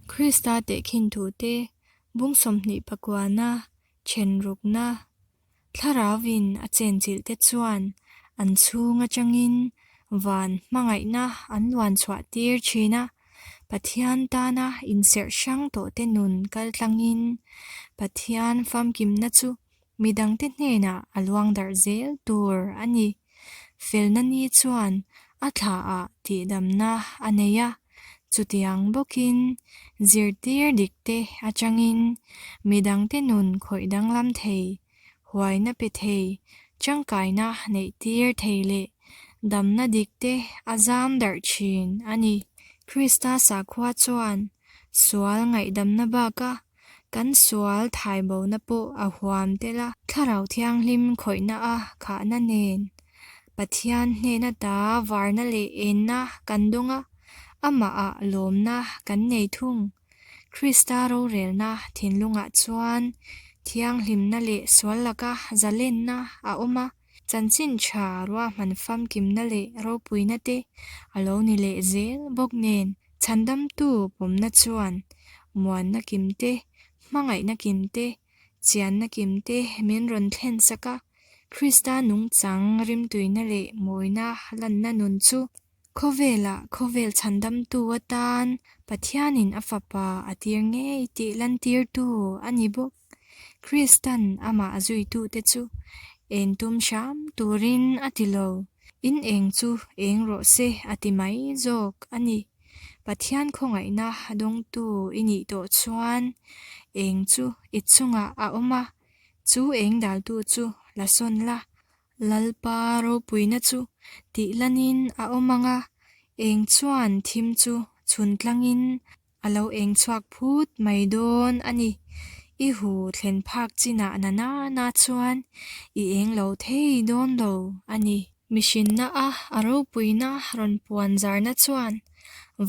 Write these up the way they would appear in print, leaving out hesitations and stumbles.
Krista tehkhin thute bung 29-na then rukna Thlarauvin a chenchilhte chuan an chhung atangin van hmangaihna an luan chhuah tir thin a, Pathian tana inserh hrang tawhte nun kaltlangin Pathian famkimna chu midangte hnenah a luang darh zel tur a ni. Felna ni chuan a thlaah tihdamna a nei a, chutiang bawkin zirtir dikte atangin midangte nun khawih danglam thei, huaina pe thei, tangkaina neihtir thei leh damna dikte a zam darh thin a ni. Krista sakhua chuan sual ngaihdamna baka Kan sual thaibona pawh a huam tel a. Thlarau Thianghlim khawihna a khahna nen Pathian hnena ta varna leh enna kan dawng a, amahah lawmna kan nei thung. Krista rorelna thinlungah chuan thianghlimna leh sual laka zalenna a awm a, chanchin tha ruahman famkimna leh ropuina te a lo ni leh zel bawk nen. Chhandamtu pawmna chuan muanna kimte, hmangaihna kimte, chianna kimte min rawn thlen sak a, Krista nungchang rimtuina leh mawina lanna nun chu khawvela khawvel chhandamtu atan Pathianin a Fapa a tir ngei tih lantirtu a ni bawk. Kristan amah zuitute chu eng tum hram turin a ti lo. In eng chu eng rawh se a ti mai zawk a ni. Pathian khawngaihna dawngtu i nih tawh chuan eng chu i chungah a awm a, chu eng daltu chu la sawn la. Lalpa ropuina chu tih lanin a awm ang a, eng chuan thim chu chhun tlangin A lo eng chhuak phut mai dawn a ni. I hu thlen phak chinah na na na chuan i eng lo thei dawn lo a ni. Mihrinna a a ropuina rawn puan zarna chuan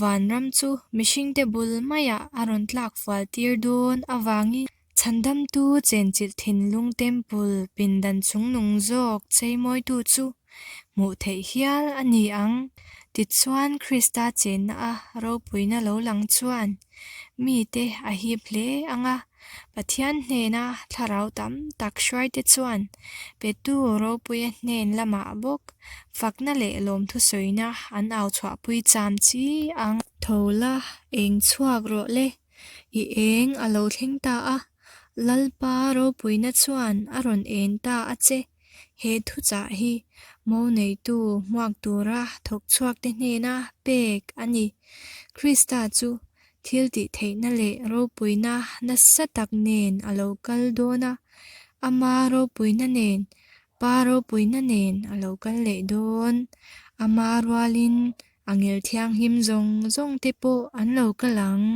vanram chu mihringte bul maiah a rawn tlak fual tir dawn avangin Chhandamtu chenchilh thinlung temple pindan chungnung zawk cheimawitu chu hmuh theih hial a ni ang. Tichuan Krista chenna a ropuina lo lang chuan mite a hip hle ang a, Pathian hnena thlarau tam tak hruaite chuan petu ropuia hnen lamah bawk fakna leh lawmthusawina an au chhuahpui cham chi ang. Tho la, eng chhuak rawh le. I eng a lo thleng ta a, Lalpa ropuina chuan a rawn en ta a che. He thuchah hi mo neitu hmuak tura thawk chhuakte hnena pek a ni. Krista chu thil tih theihna leh ropuina nasa tak nen a lo kal dawn a, ama ropuina nen, Pa ropuina nen a lo kal leh dawn. Ama rualin A ngel thianghlim zawng zawng te pawh an lo kal ang.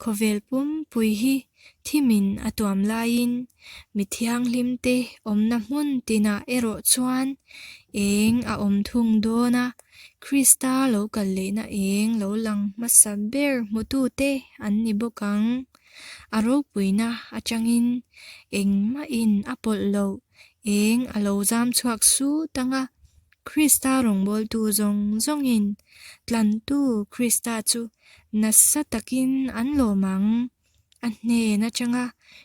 Khawvel pumpui hi thimin a tuam laiin mi thianghlim te awmna hmun tinah erawh chuan eng a awm thung dawn a, Krista lo kal lehna eng lo lang hmasa ber hmutute an ni bawk ang. A ropuina atangin engmahin a pawlh loh eng a lo zam chhuak sut ang a, Krista rawngbawltu zawng zawngin tlantu Krista chu nasa takin an lawm ang. A hnen atanga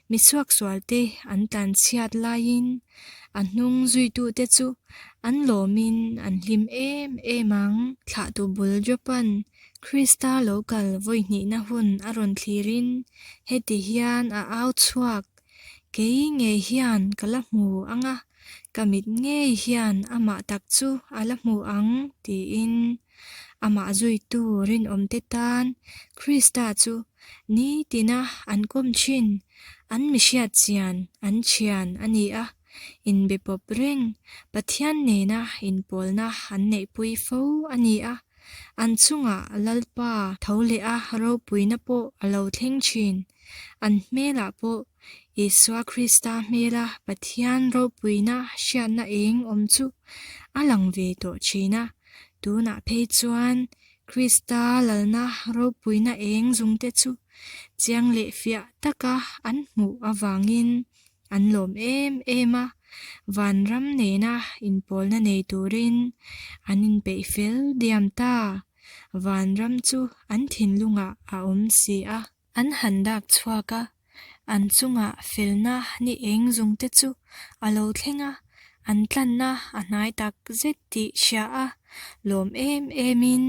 mi suaksualte an tlanchhiat laiin a hnung zuitute chu an lawmin an hlim em em ang. Thlahtu bul Jopan Krista lo kal vawi hnihna hun a rawn thlirin heti hian a au chhuak, Kei ngei hian ka la hmu ang a, ka mit ngei hian amah tak chu a la hmu ang, tiin amah zuitu rinawmte tan Krista chu nitina an kawm thin, an mihriat chian an thian a ni a, inbe pawp reng Pathian nena inpawlna an neihpui fo a ni a, an chungah Lalpa tho leh a ropuina pawh a lo thleng thin, an hmelah pawh Isua Krista hmela Pathian ropuina hriatna eng awm chu a lang ve tawh thin a, tunah phei chuan Krista lalna ropuina eng zungte chu chiang leh fiah taka an hmuh avangin an lawm em em a, vanram nena inpawlna nei turin an inpeih fel diam ta. Vanram chu an thinlungah a awm si a. An han dak chhuak a, an chungah felna ni eng zungte chu a lo thleng a, an tlanna a hnai tak zet tih hria a, lawm em emin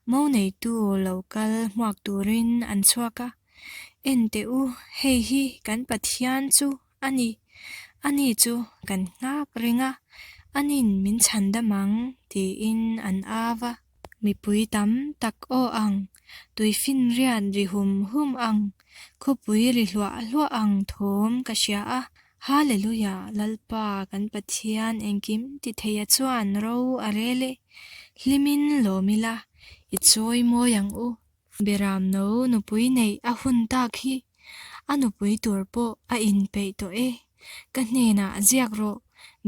mo neitu lo kal hmuak turin an chhuak a. En teh u, hei hi kan Pathian chu a ni. Ani chu kan nghak reng a, anin min chhan dam ang, tiin an au a. Mipui tam tak aw ang, tuifinriat ri hum hum ang, khawpui ri hluah hluah ang thawm ka hria a. Hallelujah, Lalpa kan Pathian engkim ti theia chuan ro a rel e. Hlimin lawm ila, i chawi mawi ang u. Beram no nupui neih a hun tak hi a nupui tur pawh a inpeih tawh e. Ka hnenah ziak rawh,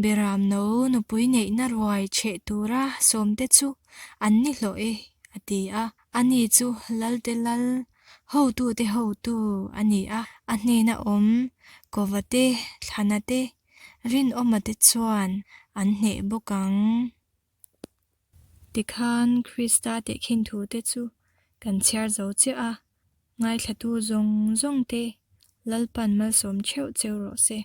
Beram no nupui neihna ruai chheh tura sawmte chu an ni hlawh e, a ti a. Ani chu Lalte Lal, hotute hotu a ni a. A hnena awm Kova te, Thlana te, Rinawma te chuan an hneh bawk ang. Tikhan Krista tehkhin thute chu kan chhiar zo chiah a, ngaithlatu zawng zawng te Lalpan malsawm theuh cheu rawh se.